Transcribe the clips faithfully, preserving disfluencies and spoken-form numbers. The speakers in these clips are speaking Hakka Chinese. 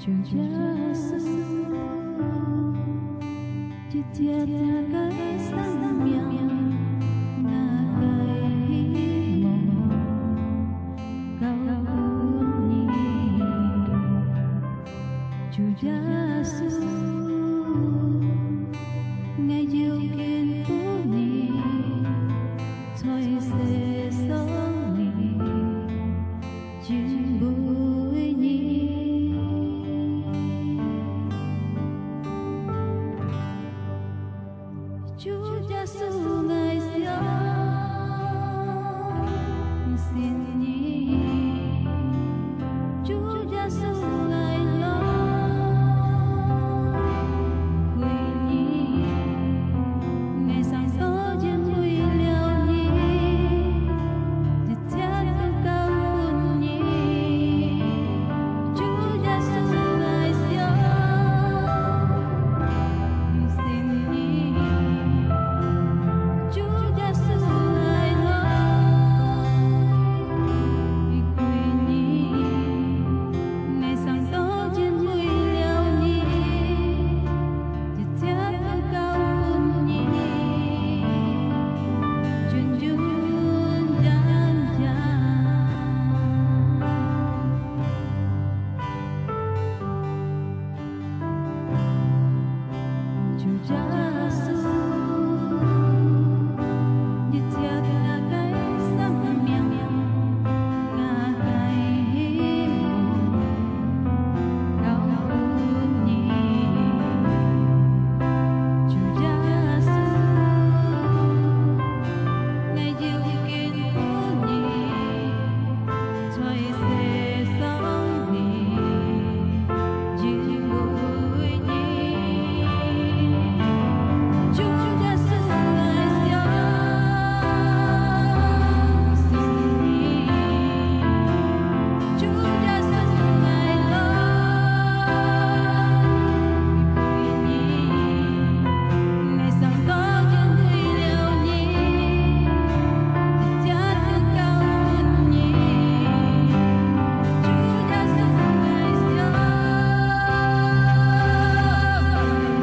主耶穌，一隻隻个生命，𠊎个希望，交分你。主耶穌，𠊎要敬拜你，在世上你。 敬畏你。主耶穌，𠊎相信你。主耶穌，𠊎來歸你。𠊎生到敬畏了你。 一切都交分你。主耶穌，𠊎相信你。主耶穌，𠊎來歸你。𠊎生到敬畏了你。 一切都交分你，純純正正。主耶穌，一切个生命，𠊎个希望。 交分你。主耶穌，𠊎要敬拜你，在世上你，敬畏你。主耶穌，𠊎相信你。 主耶穌，𠊎來歸你。𠊎生到敬畏了你，一切都交分你。主耶穌，𠊎相信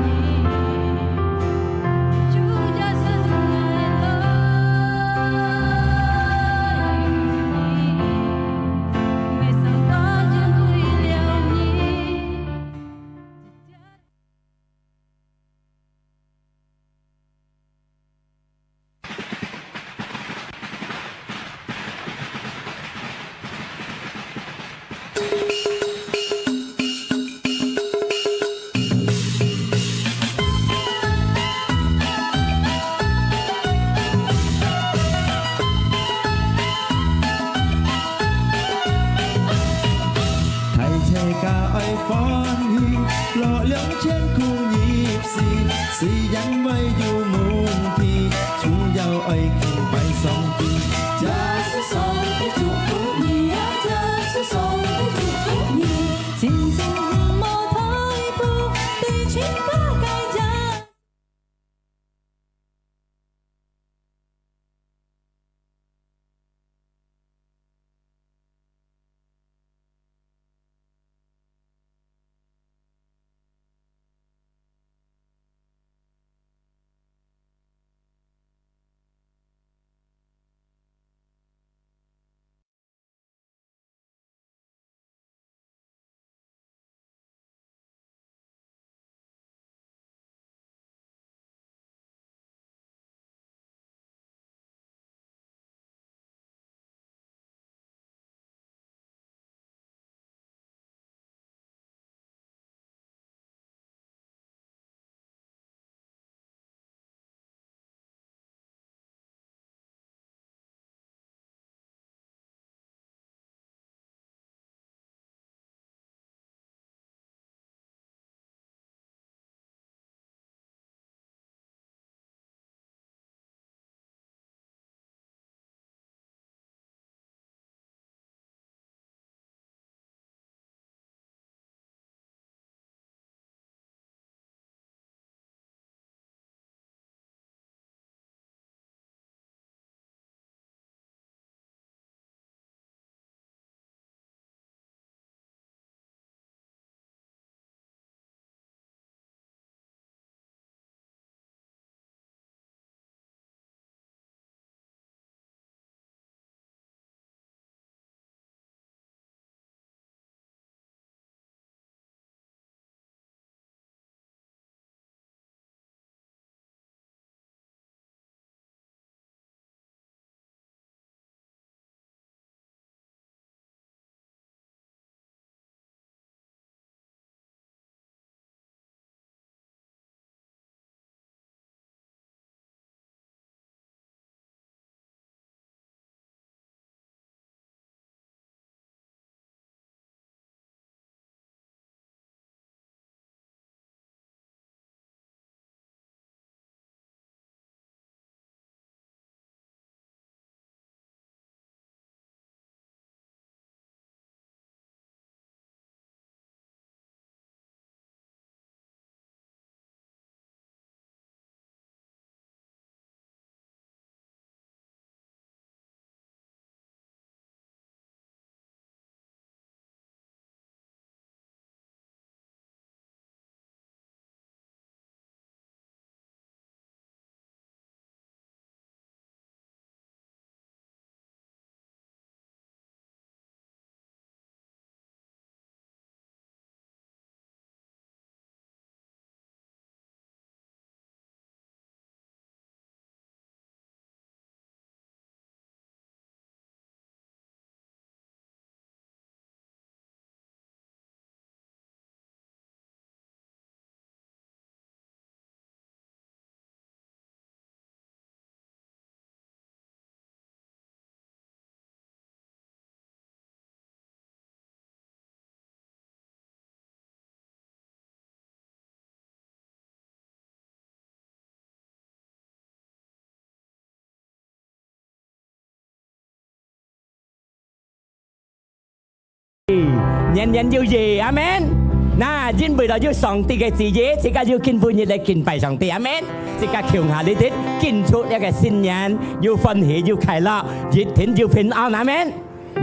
你。 主耶穌，𠊎來歸你。𠊎生到敬畏了你。 大自家愛歡喜，樂亮全顧入時，雖然會有問題，主要愛敬拜上帝。耶穌上帝祝福你啊，耶穌上帝祝福你，心情毋好退步，對全家个人。年年有餘，阿門。那，因為了有上帝个旨意，自家有今晡日來敬拜上帝，阿門。自家共下這日，敬出這个新年，又歡喜又快樂，一定又平安，阿門。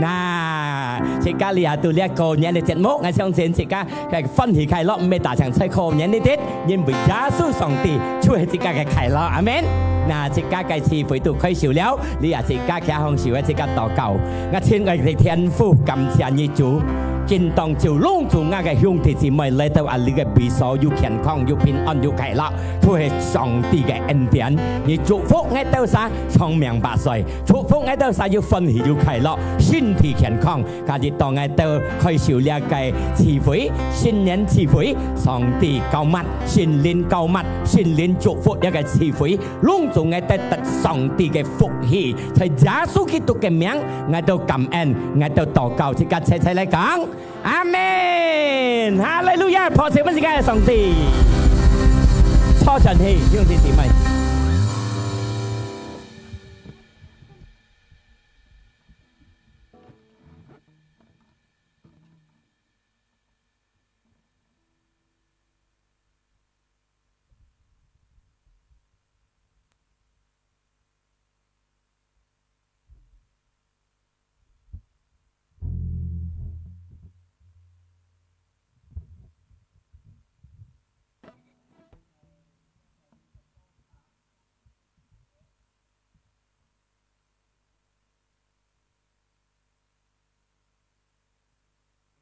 那，自家這下到這過年个節目，𠊎相信自家个歡喜快樂，毋係單淨在過年這日，因為耶穌上帝就係自家个快樂，阿門。那，自家个聚會都開始了， 這下自家擎䟘手个，自家禱告。𠊎親愛个天父，感謝你主，今當晝攏總𠊎个兄弟姊妹來到啊，這个位所有健康、有平安、有快樂，都係上帝个恩典。你祝福𠊎兜儕長命百歲，祝福𠊎兜儕有歡喜、有快樂，身體健康。今日當𠊎兜開始這个聚會，新年聚會，上帝膏抹，聖靈膏抹，聖靈祝福這个聚會， 攏總𠊎兜得上帝个福氣，在耶穌基督个名，𠊎兜感恩，𠊎兜禱告，自家齊齊來講，阿門！哈利路亞！拍手分自家个上帝，坐轉去，兄弟姊妹。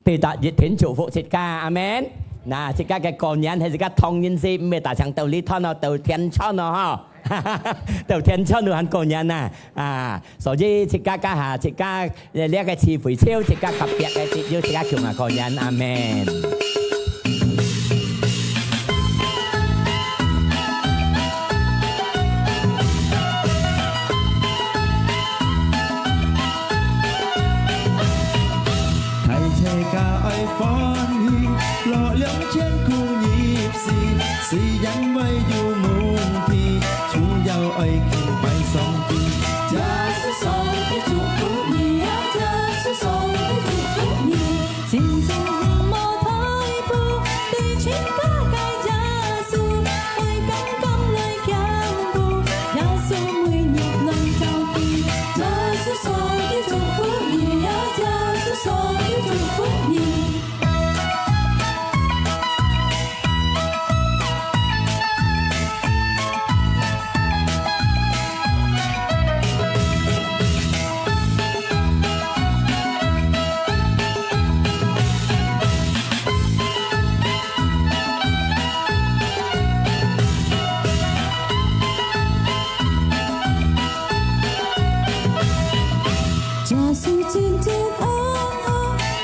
對，大家一定祝福自家，阿門。那，自家个過年係自家當然係毋係單淨到這段哦，到天窗哦，吼。到天窗都還過年吶，啊，所以自家家下，自家，呃，這个聚會就自家隔壁个，就自家共下過年，阿門。 大齊家愛歡喜，樂亮全家入時，雖然會有問題，總要愛敬拜上帝。耶穌上帝祝福你啊，耶穌上帝祝福你。 心情毋好退步，對全家个耶穌，愛敢敢來行步，耶穌每日來照顧。耶穌上帝祝福你啊，耶穌上帝祝福你。 耶穌真正安好，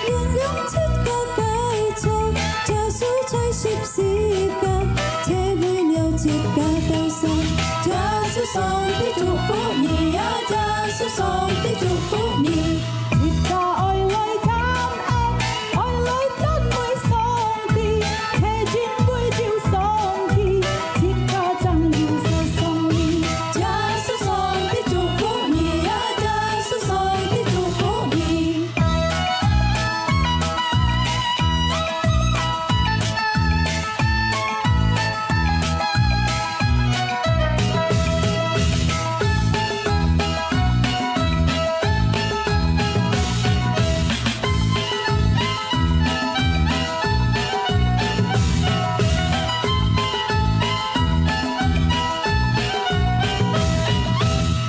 原諒自家个錯，耶穌在十字架，體會了自家个傷。耶穌上帝祝福你啊，耶穌上帝祝福你。自家愛來感恩，愛來讚美上帝，體認為有上帝，自家正有世上帝。耶穌上帝祝福你啊，耶穌上帝祝福你。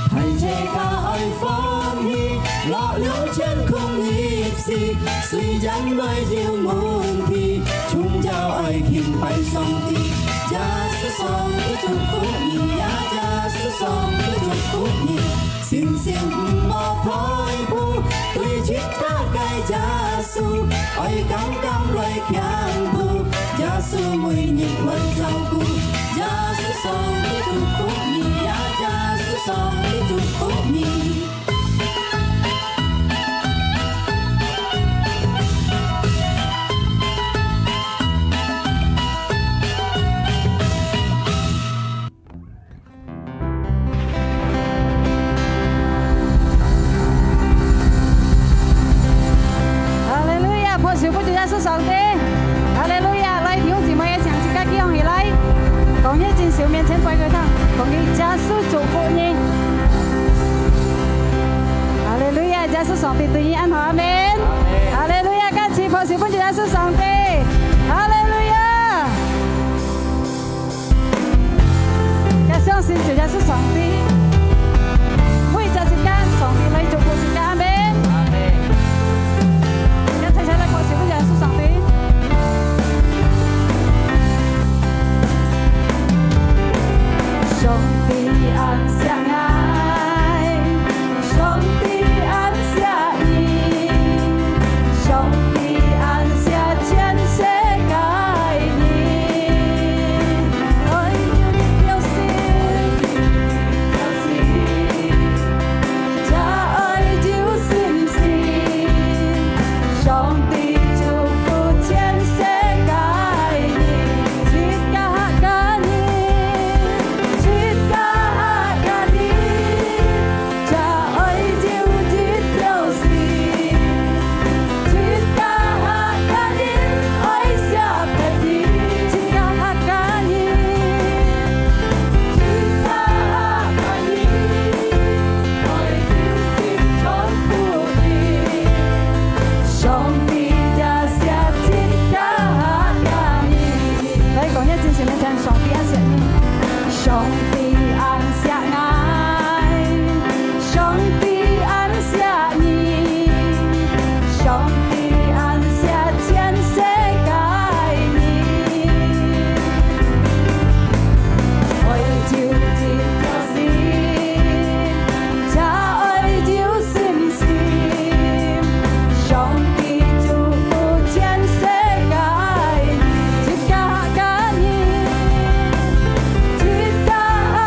大齊家愛歡喜，樂亮全家入時，雖然會有問題，總要愛敬拜上帝。耶穌上帝祝福你啊，耶穌上帝祝福你。心情毋好退步，對全家个耶穌，愛敢敢來行步。耶穌每日來照顧。耶穌上帝祝福你啊，耶穌上帝祝福你。 哈利路亞！拍手分自手面前擺个頭，講佢耶穌祝福你。哈利路亞，耶穌上帝對你恁好，阿門。阿門。哈利路亞，感謝拍手分主耶穌上帝。哈利路亞。 也相信主耶穌上帝，每一隻時間，上帝來祝福自家，阿門。阿門。也齊齊來拍手分主耶穌上帝。上帝恁惜𠊎， 上帝恁惜你，上帝恁惜全世界人。愛有一條心，才愛有信心。上帝祝福全世界人，自家客家人，自家客家人。 才愛有一條心，自家客家人愛惜別人，自家客家人，自家客家人愛有心傳福音。上帝也惜自家客家人。來，講一下，真心个聽，上帝也惜你。 上帝恁惜𠊎，上帝恁惜你，上帝恁惜全世界人。愛有一條心， 才愛有信心，上帝祝福全世界，自家客家人，自家客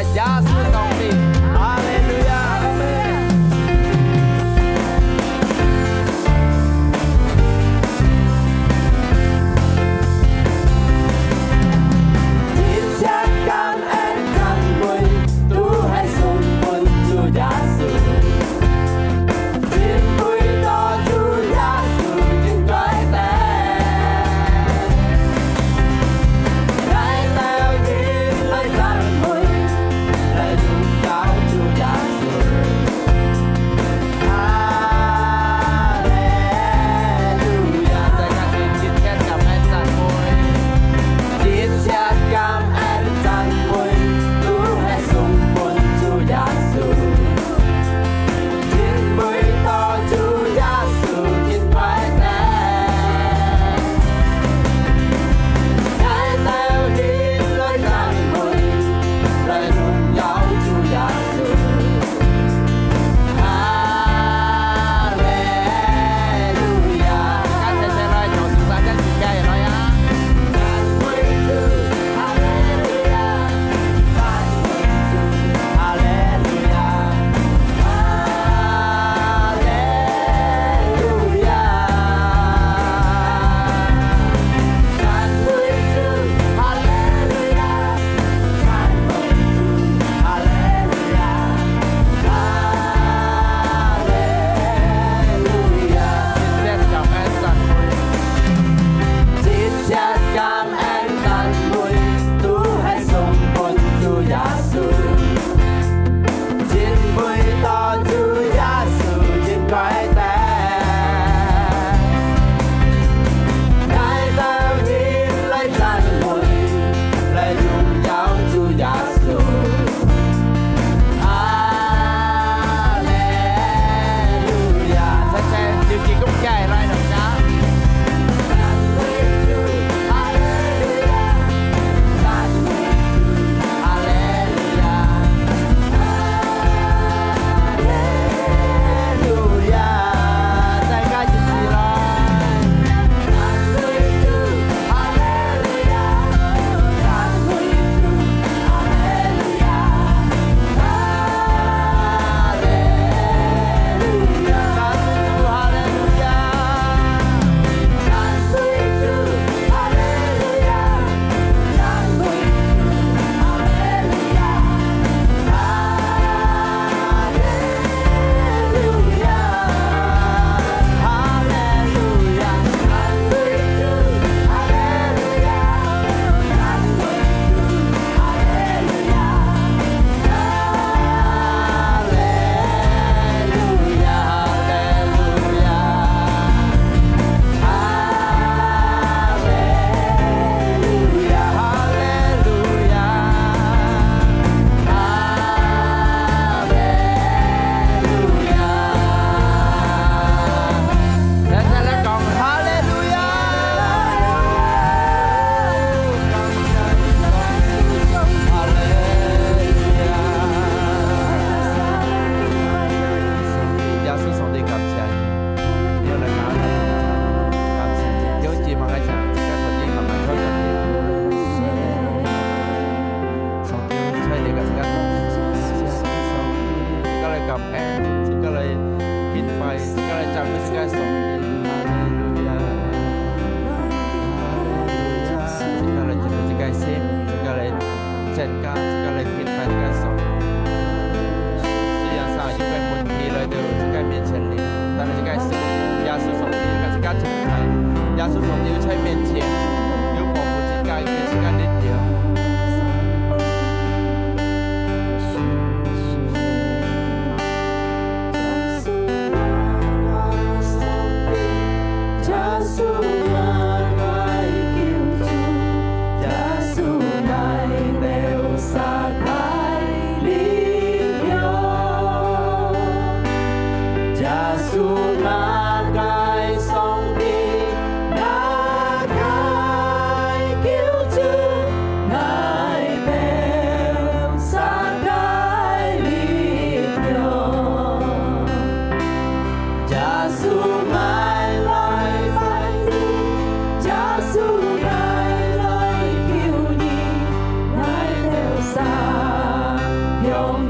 耶穌上帝，哈利路亞，阿門。一切感恩讚美，都係送分主耶穌。 來讚美，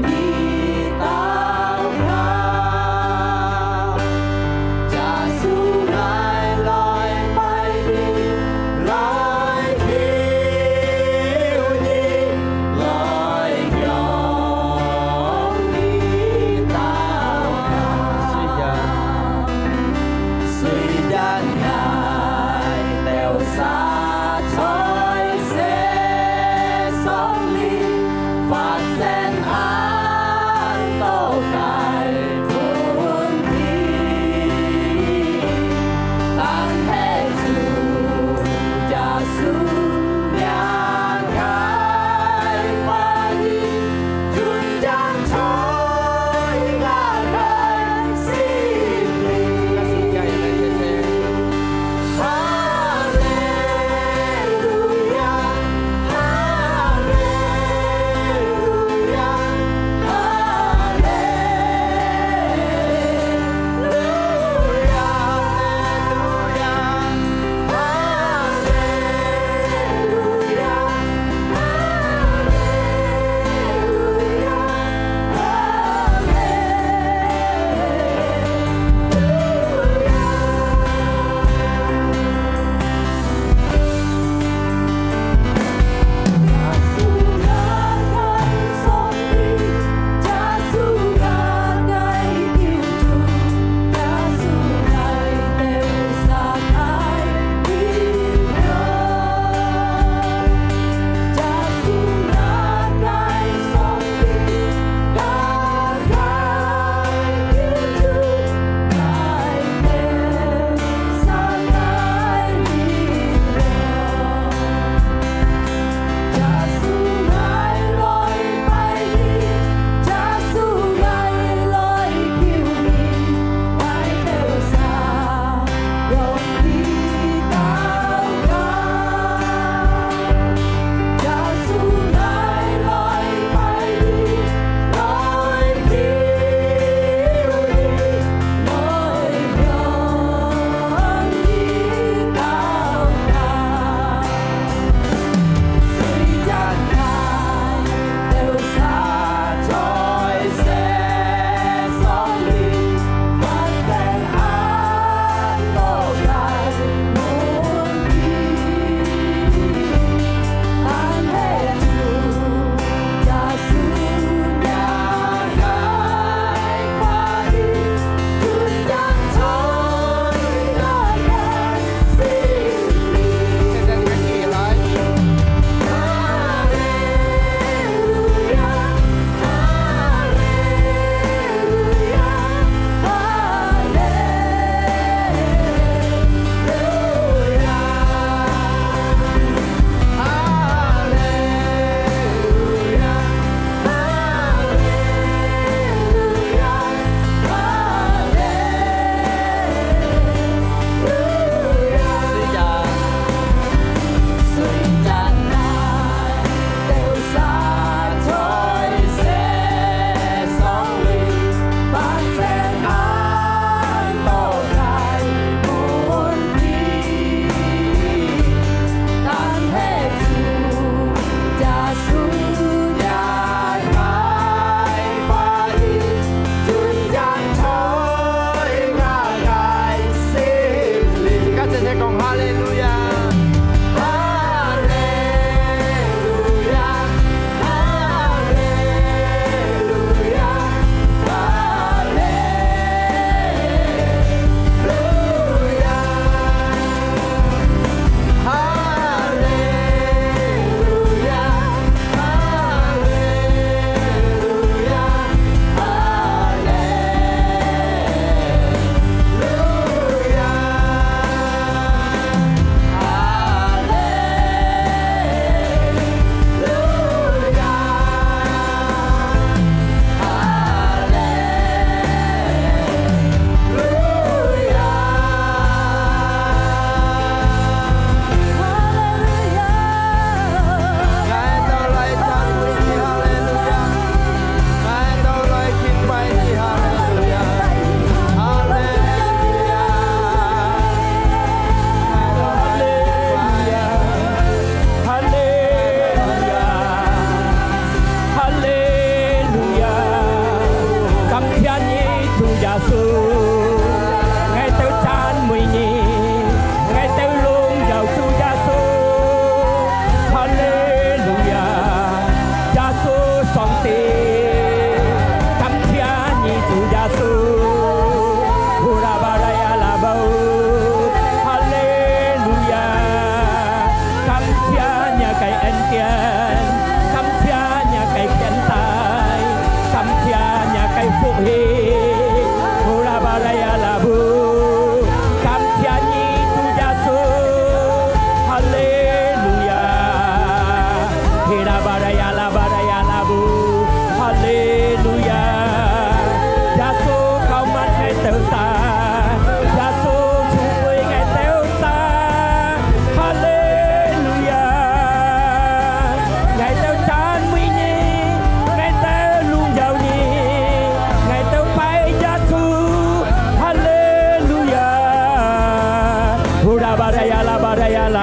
你到家，耶穌，𠊎來拜你，來求你，來向你到家。雖然，雖然𠊎兜儕在世上裡發生啊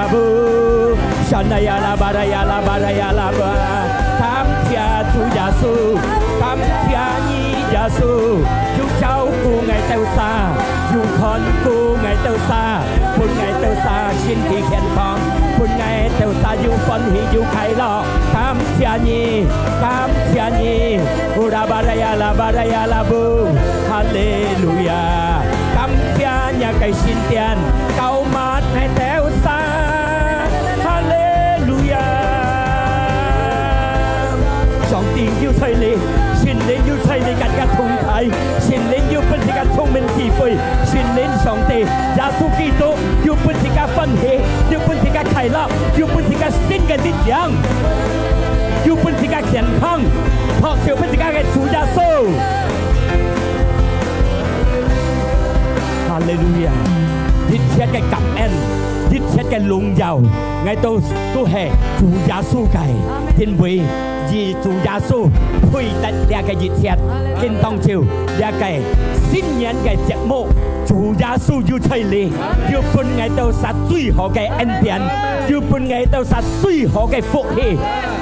布，山啦呀啦，巴啦呀啦，巴啦呀啦，巴。感謝主耶穌，感謝你耶穌，有照顧𠊎兜儕，有看顧𠊎兜儕，分𠊎兜儕身體健康，分𠊎兜儕有歡喜有快樂。感謝你，感謝你，烏啦巴啦呀啦，巴啦呀啦，布，哈利路亞！感謝你个神殿，膏抹𠊎兜儕。 哈利路亞！上帝有在這，聖靈有在這，佮你同在，聖靈有分自家聰明智慧，聖靈上帝，耶穌基督有分自家歡喜，有分自家快樂，有分自家新个力量，有分自家健康，托就分自家个主耶穌。哈利路亞！一切个感恩，一切个榮耀， 𠊎兜都係主耶穌个，因為以主耶穌配得這个一切，今當晝這个新年个節目，主耶穌有在這，有分𠊎兜儕最好个恩典，有分𠊎兜儕最好个福氣，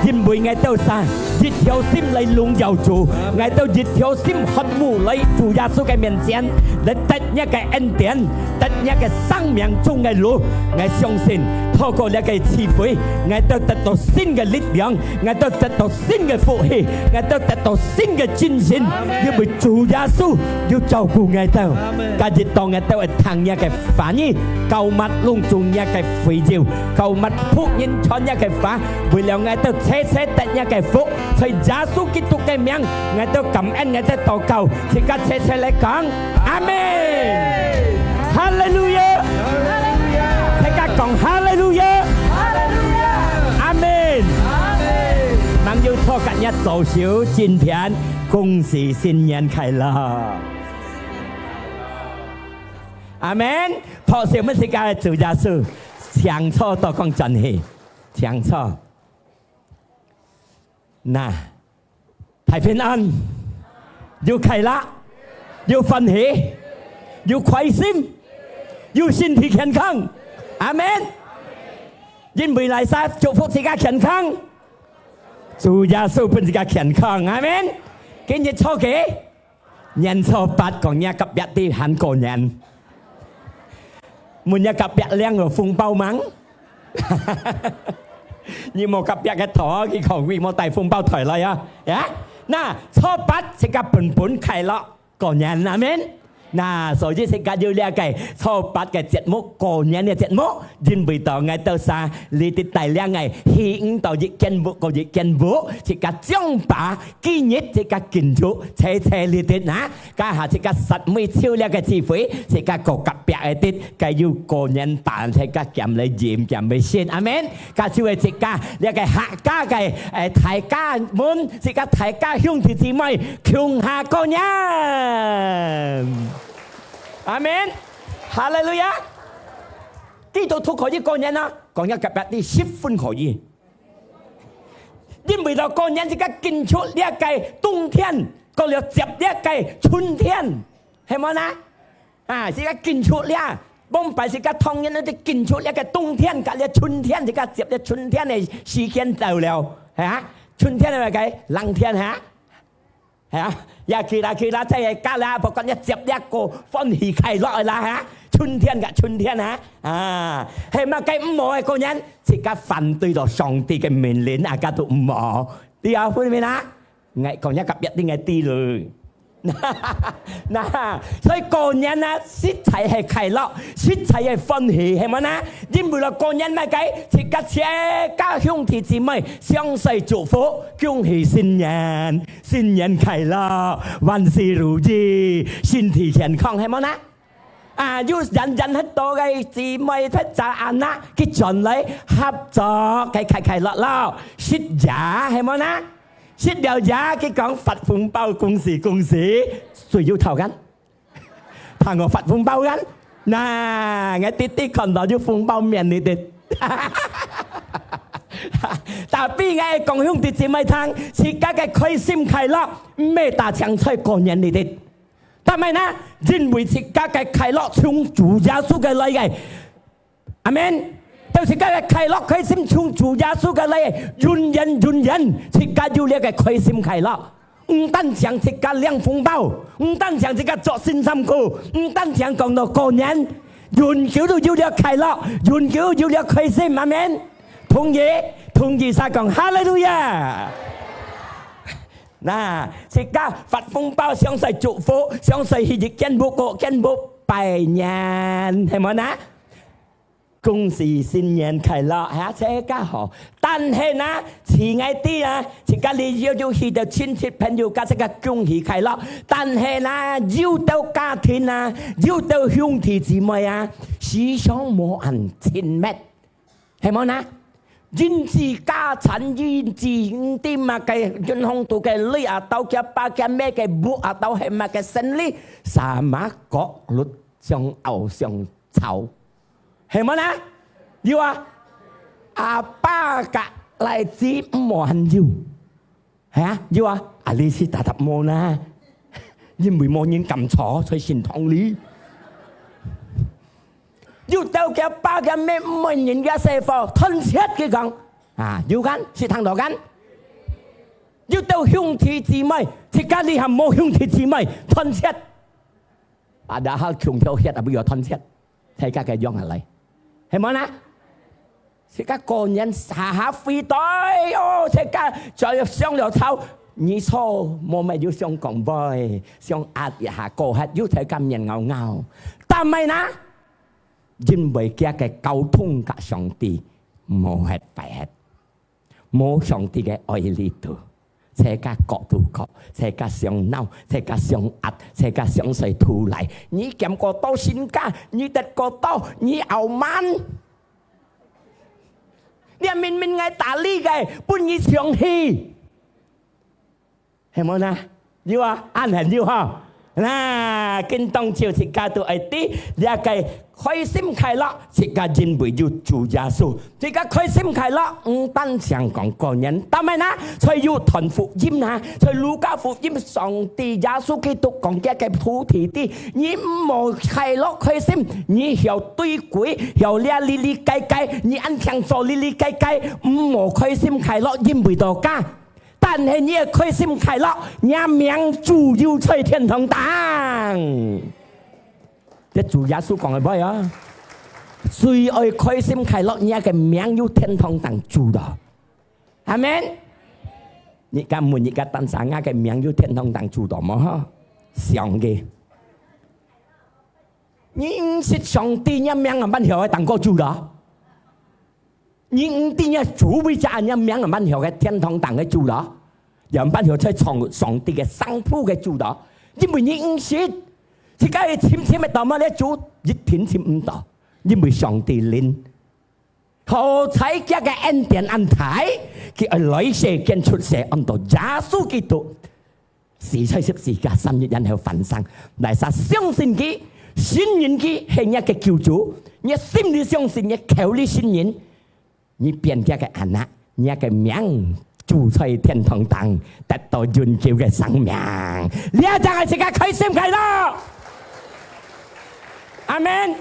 因為𠊎兜儕一條心來榮耀主，𠊎兜一條心渴慕來主耶穌个面前，來得這个恩典。 得這个生命中个路，𠊎相信透過這个聚會，𠊎兜得到新个力量，𠊎兜得到新个福氣，𠊎兜得到新个精神，因為主耶穌有照顧𠊎兜。今日當𠊎兜會聽這个話語，膏抹攏總這个會友，膏抹僕人傳這个話，為了𠊎兜齊齊得這个福，在耶穌基督个名，𠊎兜感恩，𠊎兜禱告，自家齊齊來講。 阿門。哈利路亞。大家講哈利路亞。阿門。朋友坐隔壁左手，今天恭喜新年快樂。阿門。拍手分自家个主耶穌，請坐，多講轉去，請坐。那， 大平安，有快樂，有歡喜，有開心，有身體健康。阿門。因為哪儕祝福自家健康，主耶穌分自家健康。阿門。今日初幾？年初八，講若隔壁个還過年。問若隔壁領有紅包吂？ 你無隔壁个頭，佢講佢無帶紅包袋來啊？呀，那初八自家本本快樂，過年，阿門。那所以自家有這个初八个節目，過年个節目，因為到𠊎兜儕，你兜帶領个，去毋到一間屋過一間屋，自家將把今日自家敬祝，齊齊你兜拿。 該下自家煞尾抽這个機會，自家過隔壁个兜，該有過年飯，自家兼來飲，兼來食，阿門。該就係自家這个客家个，誒，大家們，自家大家兄弟姊妹，共下過年。阿門。哈利路亞。基督徒可以過年啊，講若隔壁，你十分可以。 因為到過年自家緊出這个冬天，過了接這个春天，係無呢？啊，自家緊出這，往擺自家童年个緊出這个冬天，佮這春天，自家接這春天个時間到了，係啊？春天係麼个？冷天哈？ 係啊，也去啦去啦，再个家啦，不管你接這个歡喜快樂个啦哈，春天个春天哈，啊，係麼个毋好个過年，自家反對到上帝个命令，啊，該都毋好。對啊，分明啊，𠊎講若隔壁定个知了。那，所以過年啊，實在係快樂，實在係歡喜，係無呢？因為了過年麼个，自家自家兄弟姊妹相隨祝福，恭喜新年。 新年快樂，萬事如意，身體健康，係無呢？啊，有人人很多个姊妹，佢早安啊，佢轉來合作，佢快快樂樂，食夜，係無呢？食了夜，佢講發紅包，恭喜恭喜，誰有討กัน？ 同我發紅包kan？那，𠊎直直看到有紅包面你兜。Tapi𠊎講兄弟姊妹聽，自家个開心快樂，毋係單淨在過年你兜。但係呢，因為自家个快樂從主耶穌个來个。 阿門。到自家个快樂開心，從主耶穌个來，永遠永遠，自家有這个開心快樂。毋單淨自家領紅包，毋單淨自家著新衫褲，毋單淨講到過年，永久都有這快樂，永久有這開心，阿門。同意，同意，儕講哈利路亞。那，自家發紅包，想愛祝福，想愛去一間屋過間屋拜年，係無呢？恭喜新年快樂，哈，自家好。但係呢，親愛的啊，自家你有有去到親戚朋友，佮自家恭喜快樂。但係呢，有到家庭啊，有到兄弟姊妹啊，時常無恁親密，係無呢？因為家產，因為毋知麼个銀行肚个鐳啊，到佢爸佢姆个屋啊，到係麼个生理，sama角力相拗相吵，係無呢？有啊，阿爸佮倈子毋好恁有，係啊，有啊，啊，你是tetap無呢？因為無人敢坐在聖堂裡。 有兜佢爸佢姆毋愛人家細伙，斷絕佢講。啊，有kan？識聽到kan？有兜兄弟姊妹，自家裡下無兄弟姊妹，斷絕。Padahal共條血啊，毋愛斷絕，自家个樣下來，係無呢？自家過年下下飛袋哦，自家再上了操，你錯，無乜有想講話，想壓一下過忒，有自家面拗拗。但係呢， 因為佢个溝通佮上帝無忒壞忒，無上帝个愛力度，自家各都各，自家想鬧，自家想壓，自家想睡偷懶。你兼過多身家，你得過多，你傲慢。你明明愛打理个，分你搶去。 係無呢？有啊，恁樣有吼。那，今當晝自家都愛知，這个開心快樂，自家因為有主耶穌。自家開心快樂，毋單淨講過年，但係呢，在有傳福音啊，在路加福音，上帝耶穌基督講佢个徒弟知，你毋好快樂開心，你曉對鬼，曉這哩哩該該，你恁樣做哩哩該該，毋好開心快樂，因為到家。 但係你个開心快樂，若名主有在天堂頂。這主耶穌講个話啊，最愛開心快樂，若个名有天堂頂主到。阿門。你敢問你个單儕，若个名有天堂頂主到無？哈，想个。你毋識上帝，若名啊，滿曉个頂高主到。 你毋知若主為隻恁樣名啊，滿曉个天堂頂个主咯，也滿曉在上，上帝个上鋪个主咯，因為你毋識，自家去尋尋个到麼个主，一定尋毋到，因為上帝靈。好彩佢个恩典恁大，佢愛來世間出世，安到耶穌基督。 死在十字架，三日然後翻生。哪儕相信佢，信任佢係若个救主，若心裡相信，若口裡信任，你變佢个anak，若个名就在天堂頂，得到永久个生命。這正係自家開心快樂。阿門。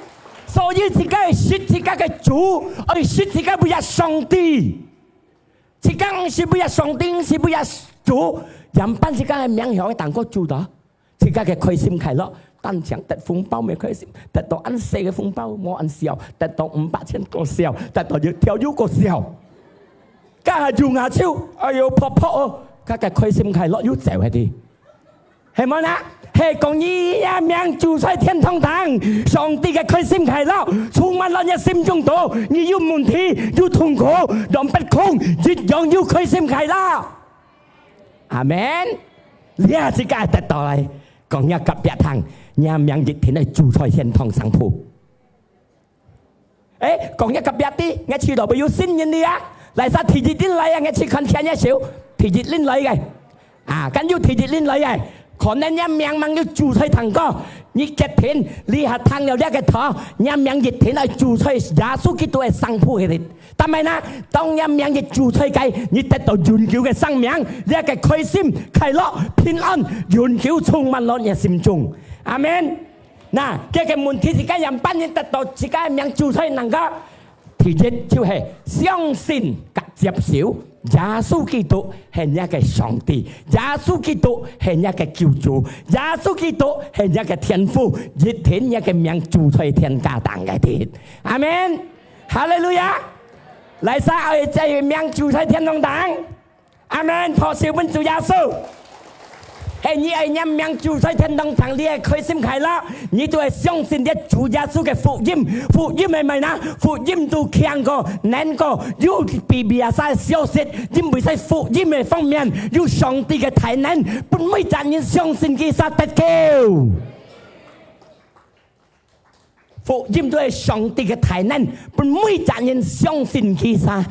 所以自家愛識自家个主，愛識自家位个上帝。 自家毋識位个上帝，毋識位个主，仰般自家个名曉會當過主到？自家个開心快樂，單淨得紅包乜開心，得到恁細个紅包無恁笑，得到五百千過笑，得到一條又過笑。家下有牙抽，哎喲，噗噗哦，家个開心快樂又走忒去。 係無呢？係講你个名就在天堂頂，上帝个開心快樂充滿了你心中肚，你有問題、有痛苦、有不公，一樣有開心快樂。阿門。這自家得到來，講若隔壁聽，你个名一定愛就在天堂上鋪。 誒，講若隔壁知，若去到尾有新人哩啊，哪儕第一輪來啊，若去看牽若手，第一輪來个。啊，敢有第一輪來个，可能若名吂有就在頂高，你決定，你還聽了這个道，若名一定愛就在耶穌基督个上鋪个哩。但係呢，當若名一就在該，你得到永久个生命，這个開心、快樂、平安，永久充滿了你个心中。阿門。 那，這个問題自家仰般人得到自家个名就在哪个？第一就係相信佮接受耶穌基督係若个上帝，耶穌基督係若个救主，耶穌基督係若个天父，一定若个名住在天家頂个天。阿門。哈利路亞！哪儕愛這名住在天堂頂？ 阿門，拍手分主耶穌。係你愛若名住在天堂頂，你會開心快樂，你就會相信這主耶穌个福音。福音係麼个呢？福音都強過、能過，有比biasa个消息，因為在福音个方面，有上帝个大能，分每隻人相信佢儕得救。 福音就係上帝个大能，分每隻人相信佢儕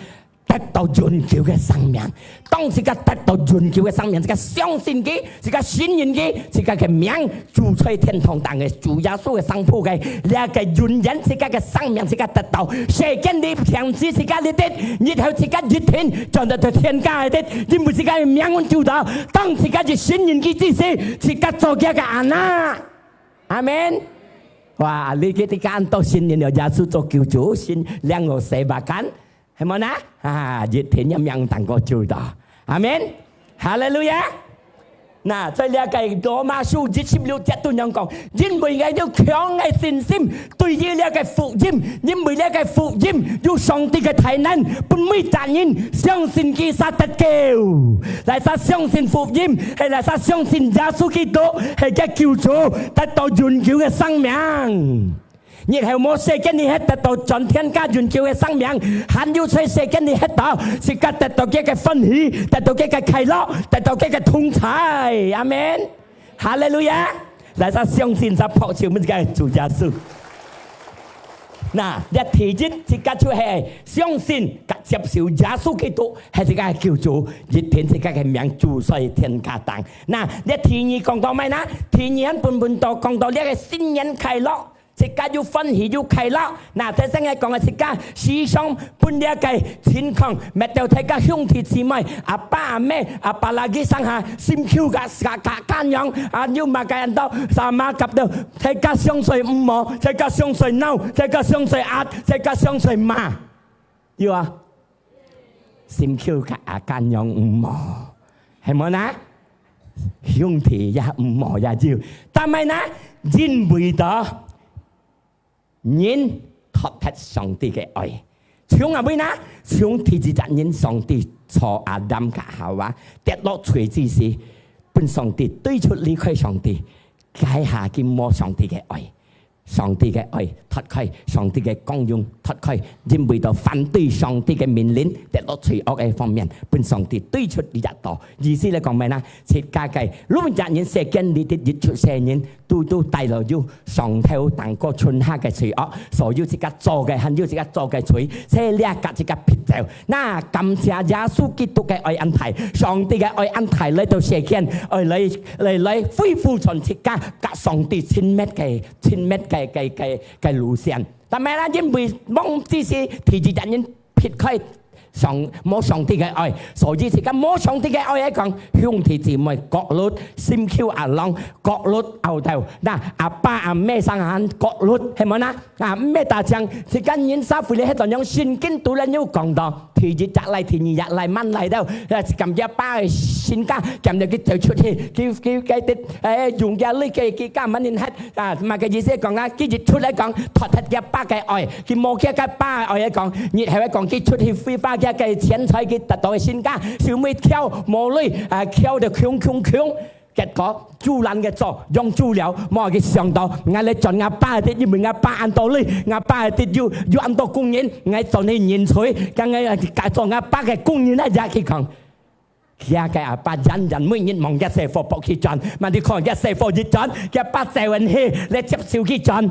得到永久个生命。當自家得到永久个生命，自家相信佢，自家信任佢，自家个名住在天堂頂个主耶穌个上鋪个，這个永遠自家个生命，自家得到。世間裡停止自家裡底，日後自家一定轉到天家裡底，因為自家个名阮救到。當自家一信任佢之時，自家做佢个anak。 阿門。哇，你个自家恁多信任了耶穌做救主，信領了洗白kan，係無呢？啊，一定有名當過救到。阿門。哈利路亞。那，在這个羅馬書一十六節都恁樣講，因為𠊎有強个信心，對於這个福音，因為這个福音有上帝个大能，分每隻人相信佢儕得救。哪儕相信福音，係哪儕相信耶穌基督係个救主，得到永久个生命。日後無世間裡歇得到轉天家永久个生命，還有在世間裡歇到，自家得到佢个歡喜，得到佢个快樂，得到佢个同在。阿門。哈利路亞！哪儕相信，就拍手分自家个主耶穌。那，這第一，自家就係相信佮接受耶穌基督係自家个救主，一定自家个名住在天家頂。那，這第二講到麼个呢？第二，本本都講到這个新年快樂，自家又歡喜又快樂。那，頭先𠊎講个自家時常分這个情況，搣到大家兄弟姊妹、阿爸阿姆、阿爸lagi上下，心臼个，个，个，个樣，啊，又麼个恁多，sama夾到，大家相隨毋好，大家相隨鬧，大家相隨壓，大家相隨罵。 有啊，心臼个啊，恁樣毋好，係無呢？兄弟也毋好也有，但係呢，因為到人脫忒上帝个愛，從哪位呢？從第一隻人上帝造亞當佮夏娃，跌落罪之時，分上帝對出離開上帝，該下佢無上帝个愛。 上帝个愛，脫開上帝个光榮，脫開，因為到反對上帝个命令，跌落罪惡个方面，分上帝對出離一道。意思來講麼个呢？自家个，每隻人世間裡底一出世人，都，都帶來有上頭頂高春夏个罪惡，所以自家做个，還有自家做个罪，這倈佮自家撇走。那感謝耶穌基督个愛恁大，上帝个愛恁大來到世間，愛來，來，來恢復轉自家佮上帝親密个 親密个，个，个，个路線。但係啦，因為忘記係第一隻人撇開上，無上帝个愛，所以自家無上帝个愛來講，兄弟姊妹角力，心臼阿郎角力拗鬥，那阿爸阿姆上下角力，係無呢？啊，毋係打仗，自家人社會裡歇到樣聖經都來有講到，第一隻來，第二隻來，慢來到，啊，感覺爸个身家，感覺佢走出去，佢，佢，佢，誒，用佢个力，佢，佢家慢人歇， 啊，麼个意思講啊？佢一出來講，脫忒厥爸个愛，佢無厥个爸个愛來講，日後來講，佢出去揮發厥个錢財，佢得到个身家，收尾翹無鐳，啊，翹到窮窮窮。結果，豬欄个做，用豬了，無佢想到，𠊎來賺吾爸个，因為吾爸恁多鐳，吾爸个有，有恁多工人，𠊎賺佢人才，講𠊎做吾爸个工人啊，也佢講。 佢个阿爸遠遠每日望厥細貨駁去轉，嘛你看厥細貨一轉，厥爸走遠去，來接手去轉。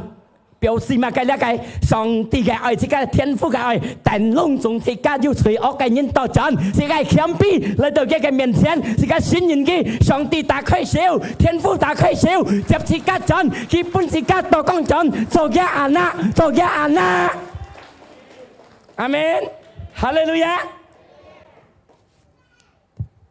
表示麼个？這个上帝个愛，這个天父个愛，等攏總自家有罪惡个人倒轉，自家謙卑來到佢个面前，自家信任佢，上帝打開手，天父打開手，接自家轉，佢分自家倒講轉，做厥anak，做厥anak。阿門。哈利路亞。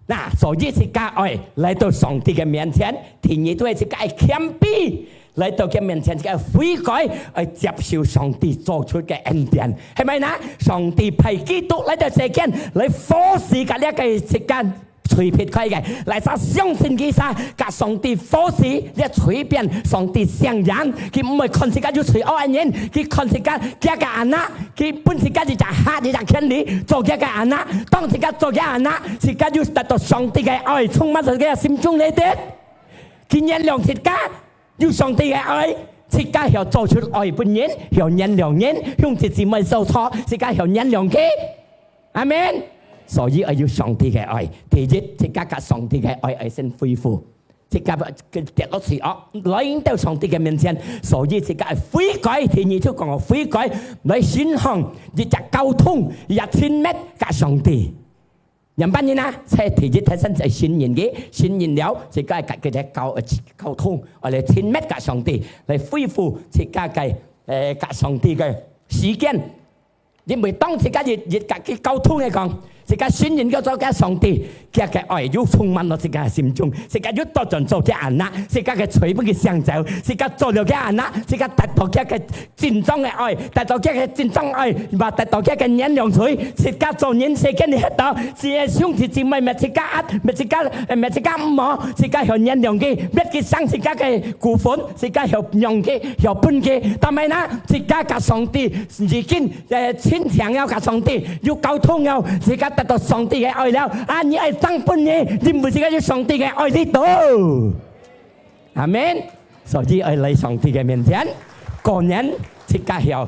那，所以自家愛來到上帝个面前，第二對自家愛謙卑，來到佢面前，自家悔改，愛接受上帝做出个恩典，係毋係呢？上帝派基督來到世間，來服侍自家个自家罪撇開个，來儕相信佢儕，佮上帝服侍，這罪變上帝聖人，佢毋會看自家有罪惡个人，佢看自家佢个anak，佢分自家一隻hak一隻權利，做佢个anak，當自家做佢个anak，自家有得到上帝个愛，充滿在佢个心中裡底。佢原諒自家，有上帝个愛，自家曉做出愛分人，曉原諒人，兄弟姊妹受挫，自家曉原諒佢。阿門。所以愛有上帝个愛。第一，自家佮上帝个愛愛先恢復。自家个跌落罪惡，來到上帝个面前，所以自家愛悔改。第二就講悔改，來信仰，一隻交通，一隻親密佮上帝。仰般形啊？在第一，頭先就信任佢，信任了，自家佮佢个交，交通，愛來親密佮上帝，來恢復自家个，呃，佮上帝个時間。因為當自家一，一佮佢交通个講，自家信任佢做个上帝，佢个愛又充滿了自家个心中，自家又倒轉做佢anak，自家个罪分佢洗走，自家做了佢anak，自家得到佢个真正个愛，得到佢个真正愛，嘛得到佢个原諒罪，自家做人世間裡歇到，只係兄弟姊妹，乜自家壓，乜自家，乜自家毋好，自家曉原諒佢，乜佢生自家个股份，自家曉讓佢，曉分佢。但係呢，自家佮上帝已經，呃，親像了佮上帝，有交通了，自家得到上帝个愛了。啊，你愛爭分你，因為自家有上帝个愛裡肚。阿門。所以愛來上帝个面前，果然自家曉，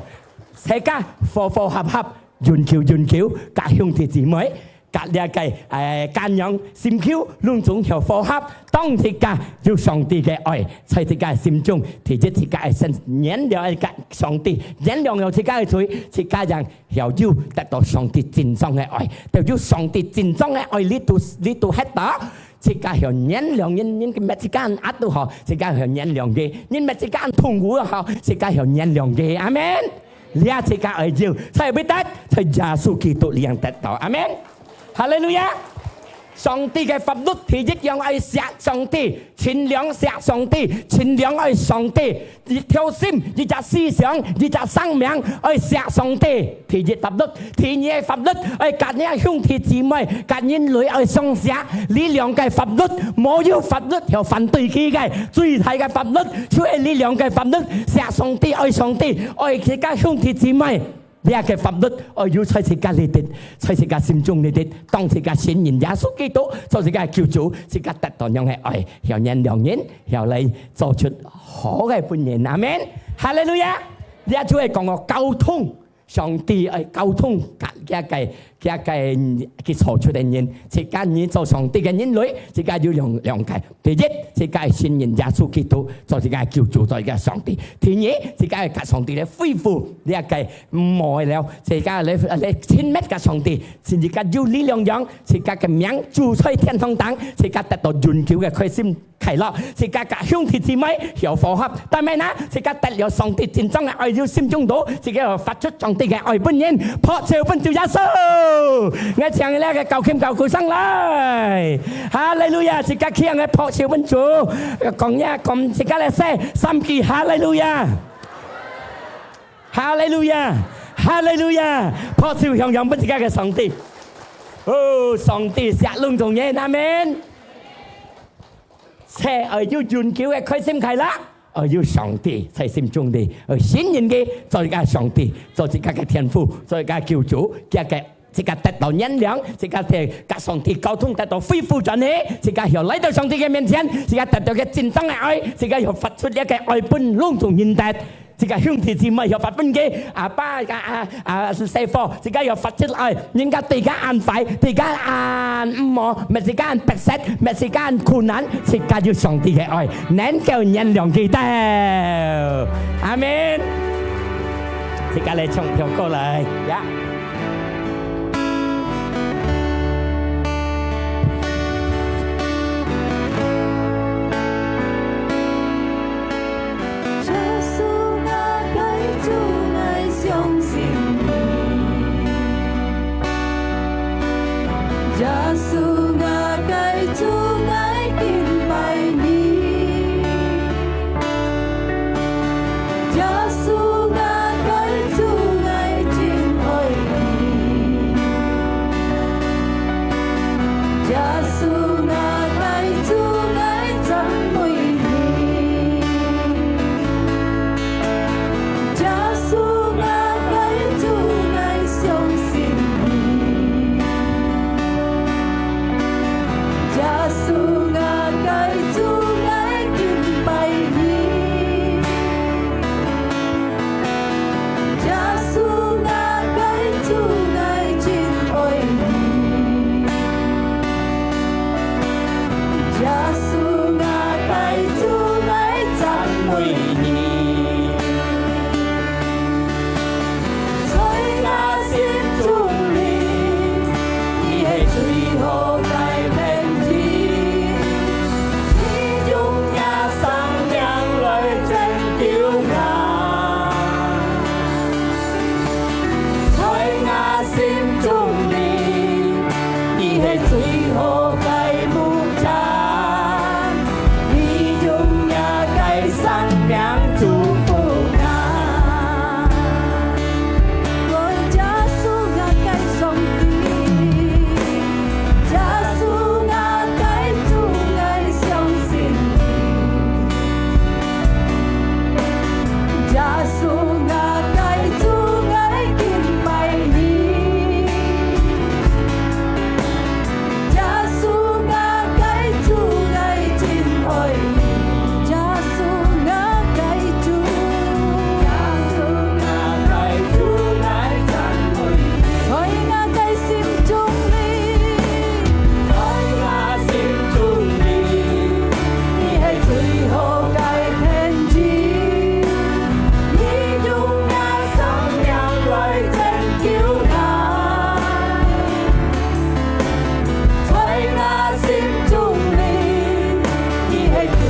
自家和和合合，永久永久，佮兄弟姊妹，佮這个，呃，家人、心臼，攏總曉和合。當自家有上帝个愛，在自家心中，第一自家愛先原諒个上帝，原諒了自家个罪，自家人曉有得到上帝真正个愛，就有上帝真正个愛裡肚，裡肚歇到。 自家曉原諒人，人乜自家恁壓都好，自家曉原諒佢；人乜自家恁痛苦都好，自家曉原諒佢。阿門。這自家愛有，在哪位得？在耶穌基督裡樣得到。阿門。哈利路亞！上帝个法律第一樣愛惜上帝，盡量惜上帝，盡量愛上帝。 一條心，一隻思想，一隻生命，愛惜上帝。第一法律，第二个法律，愛佮你兄弟姊妹，佮人類愛相惜。這兩个法律，無有法律曉反對佢个。最大个法律，就係這兩个法律，惜上帝，愛上帝，愛自家兄弟姊妹。 這个法律愛有在自家裡底，在自家心中裡底，當自家信任耶穌基督做自家救主，自家得到樣个愛，曉原諒人，曉來做出好个分人。阿門。哈利路亞！這就係講个交通，上帝愛交通佮這个，這个佢造出个人，自家人做上帝个人類，自家有兩，兩个。第一，自家愛信任耶穌基督做自家救主，做自家上帝。第二，自家愛佮上帝來恢復這个 毋愛了，自家來，來親密佮上帝，自家有力量樣，自家个名住在天堂頂，自家得到永久个開心快樂，自家佮兄弟姊妹曉和合。但係呢，自家得了上帝真正个愛，有心中肚，自家曉發出上帝个愛分人，拍手分主耶穌。𠊎請這个教琴教鼓上來，哈利路亞！自家企起來拍手分主，講呀，講自家來說三句哈利路亞。 哈利路亞，哈利路亞！拍手響響分自家个上帝。哦，上帝惜攏總人，阿門。在愛有永久个開心快樂，愛有上帝在心中裡，愛信任佢，做自家上帝，做自家个天父，做自家救主，佢个 自家得到原諒，自家得佮上帝溝通，得到恢復轉去，自家曉來到上帝个面前，自家得到个真正个愛，自家曉發出這个愛分攏總人得，自家兄弟姊妹曉發分佢，阿爸、阿，阿，阿細伙，自家曉發出愛，人家對自家恁壞，對自家恁毋好，乜自家恁迫切，乜自家恁困難，自家有上帝个愛，能夠原諒佢兜。阿門。自家來唱條歌來，呀。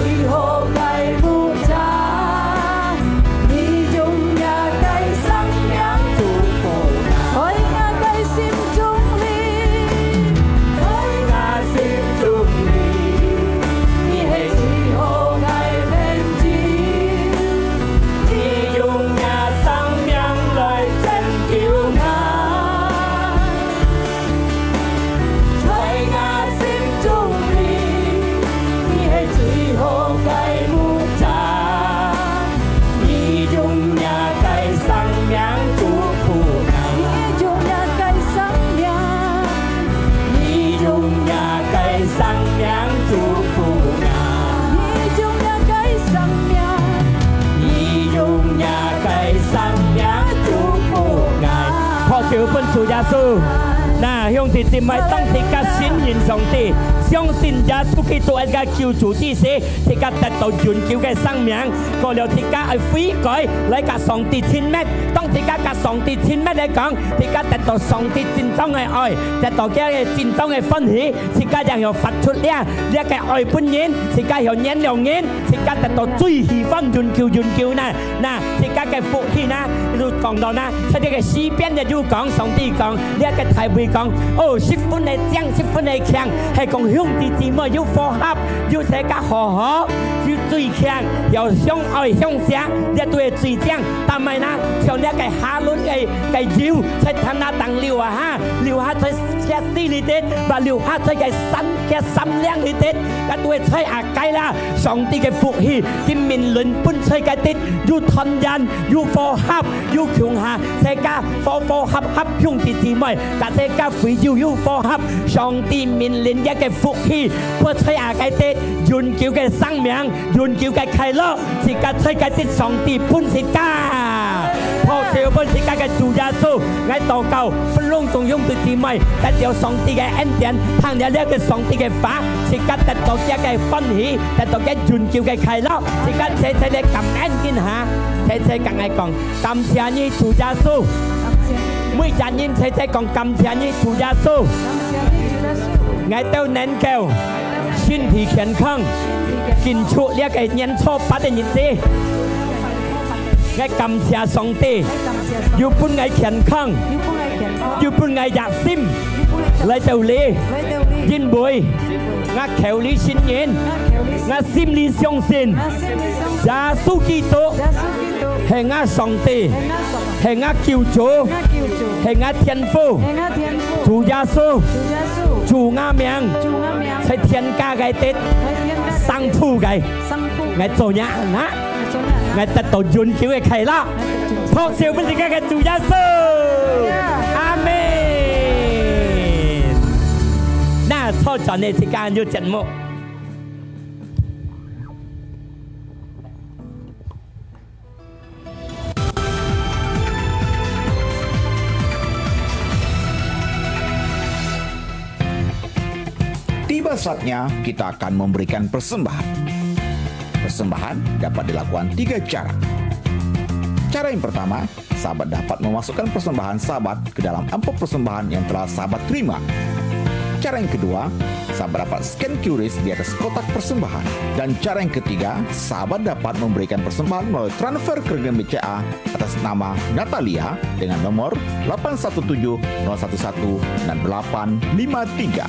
最好个牧者，你用若个生命祝福𠊎。在𠊎个心中里，在𠊎心中里，你係最好个朋友。你用若生命來拯救𠊎。 在𠊎心中里，你係最好个牧者。你用若个生命祝福𠊎。你用若个生命，你用若个生命祝福𠊎。你用若个生命，你用若个生命祝福𠊎。拍手分主耶穌。 那，兄弟姊妹，當自家信任上帝，相信耶穌基督係自家救主之時，自家得到永久个生命。過了自家愛悔改，來佮上帝親密。當自家佮上帝親密來講，自家得到上帝真正个愛，得到佢个真正个歡喜，自家正有發出了，這个愛分人，自家有原諒人，自家得到最喜歡永久永久呢。 那，自家个福氣呢，就講到呢，在這个詩篇呢，就講上帝講，這个大衛講，哦，十分个靚，十分个強，係講兄弟姊妹又和合，又自家和好，又最強，又相愛相惜，這對最靚。但係呢，像這个哈崙个，个油，在壇那當流啊哈，流下在這水裡底，把流下在个山，个山嶺裡底，該對在啊該啦。 上帝个福氣，佢命令分出个地，又團圓，又和合，又共下，自家和和合合兄弟姊妹，佮自家會友又和合。上帝命令一个福氣，分出啊个地，永久个生命，永久个快樂，自家在个地上帝分自家。 拍手分自家个主耶穌，𠊎禱告，分攏總兄弟姊妹，得到上帝个恩典，聽了這个上帝个話，自家得到這个歡喜，得到這永久个快樂，自家齊齊來感恩一下，齊齊佮𠊎講，感謝你主耶穌。每隻人齊齊講，感謝你主耶穌。𠊎兜能夠身體健康，慶祝這个年初八个日子。 𠊎感謝上帝，又分𠊎健康，又分𠊎熱心來到這，因為𠊎口裡承認，𠊎心裡相信，耶穌基督係𠊎上帝，係𠊎救主，係𠊎天父。主耶穌，主𠊎名，在天家个地，上主个。 𠊎做若恁啊，𠊎得到永久个快樂。拍手分自家个主耶穌。阿門。那，坐轉个時間有節目。 Tiba saatnya kita akan memberikan persembahan. Persembahan dapat dilakukan tiga cara. Cara yang pertama, sahabat dapat memasukkan persembahan sahabat ke dalam amplop persembahan yang telah sahabat terima. Cara yang kedua, sahabat dapat scan Q R di atas kotak persembahan. Dan cara yang ketiga, sahabat dapat memberikan persembahan melalui transfer ke rekening B C A atas nama Natalia dengan nomor lapan satu tujuh nol satu satu enam delapan lima tiga.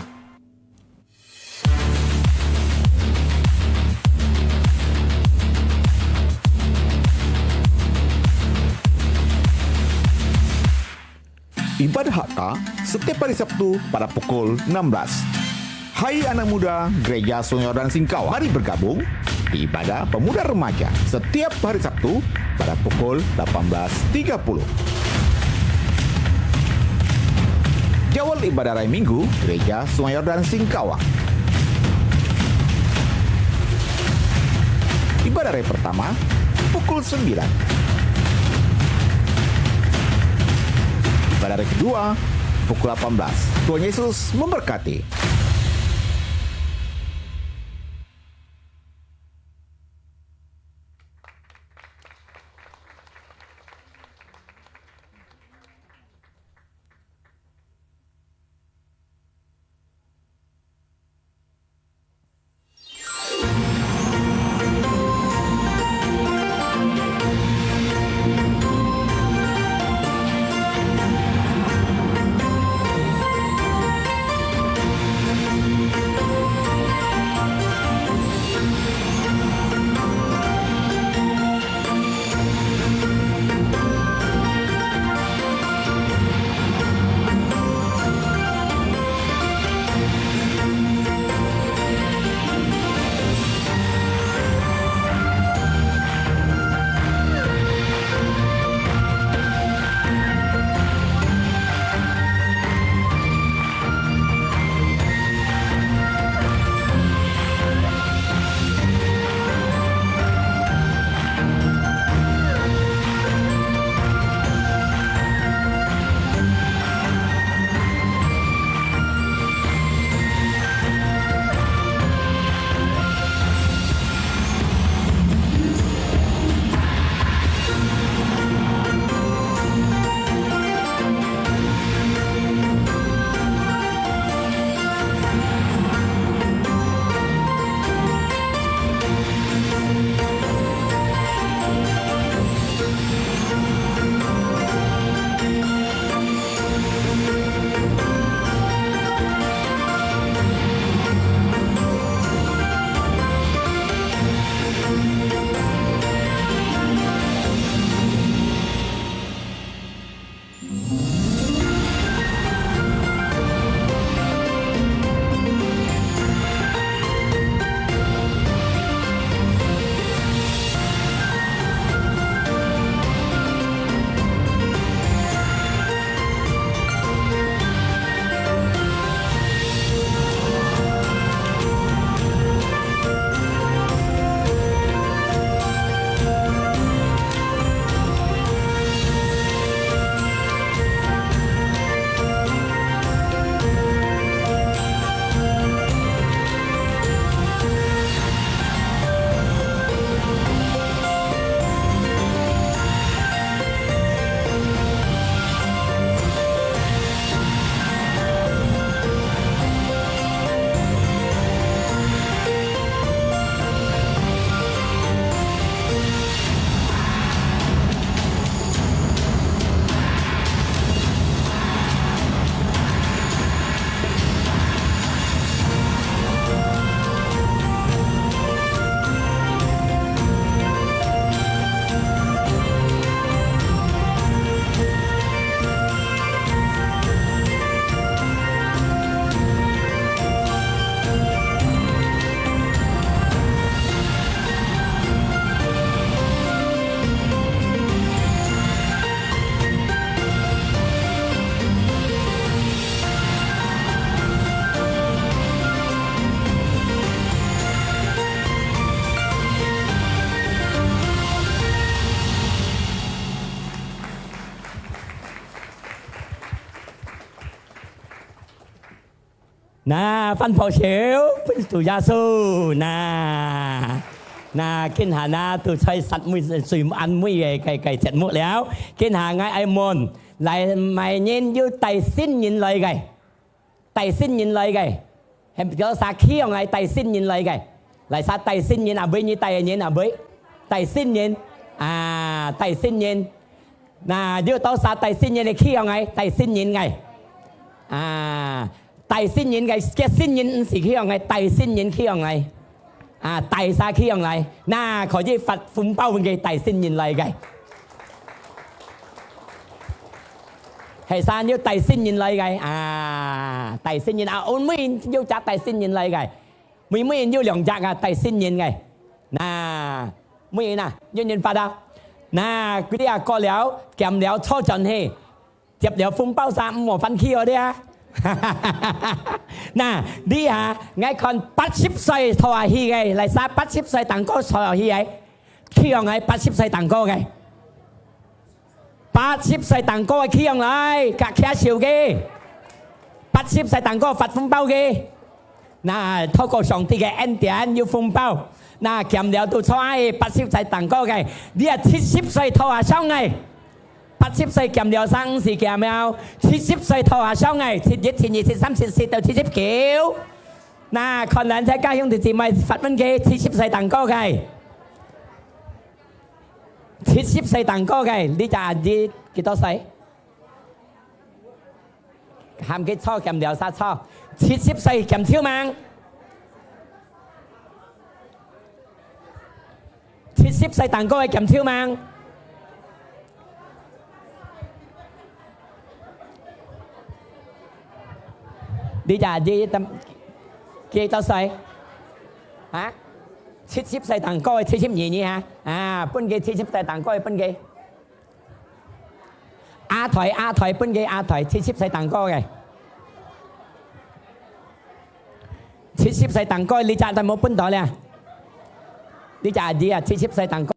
Ibadah H K setiap hari Sabtu pada pukul enam belas. Hai anak muda Gereja Sungai Yordan Singkawang, mari bergabung di ibadah pemuda remaja setiap hari Sabtu pada pukul delapan belas tiga puluh. Jadwal ibadah raya Minggu Gereja Sungai Yordan Singkawang. Ibadah raya pertama pukul sembilan. Ibadah raya kedua pukul lapan belas. Tuhan Yesus memberkati. 那，歡呼手，分主耶穌。那，那，今下那，都在煞尾，最暗尾个，个，个節目了。今下𠊎愛問，來，麼人有帶新人來个？帶新人來个？喊叫啥？企䟘來帶新人來个？來，啥帶新人啊？尾你帶个人啊？尾帶新人啊？帶新人。 那，有多少帶新人个企䟘來？帶新人个。啊，帶新人个，个新人毋使企䟘來，帶新人企䟘來。啊，帶儕企䟘來？那，可以發紅包分佢帶新人來个。係儕有帶新人來个？啊，帶新人啊，每人有隻帶新人來个。 每，每人有兩隻啊，帶新人个。那，每人啊，有人發啊。那，佢兜啊，過了，減了，坐轉去，接了紅包儕，毋好翻去哦，這啊。那，這下，𠊎看八十歲坐下去个，來，儕八十歲當高坐下去个，企䟘來八十歲當高个。 八十歲當高个企䟘來，較擎手个。八十歲當高發紅包个。那，透過上帝个恩典有紅包。那，減了都坐下个，八十歲當高个。你啊，七十歲坐下上个。八十歲減了儕毋使減了。七十歲坐下上个，七一、七二、七三、七四到七十九。那，看咱在家兄弟姊妹發問个，七十歲當高个。 七十歲當高个，你隻阿姨幾多歲？喊佢坐，減了儕坐。七十歲減手吂？七十歲當高个減手吂？你隻阿姨幾多歲？啊？七十歲當高个，七十二呢哈？啊，分佢七十歲當高个，分佢。 阿台，阿台，分佢阿台，七十歲當高个。七十歲當高个，你隻都無分到咧。你隻阿姨啊，七十歲當高。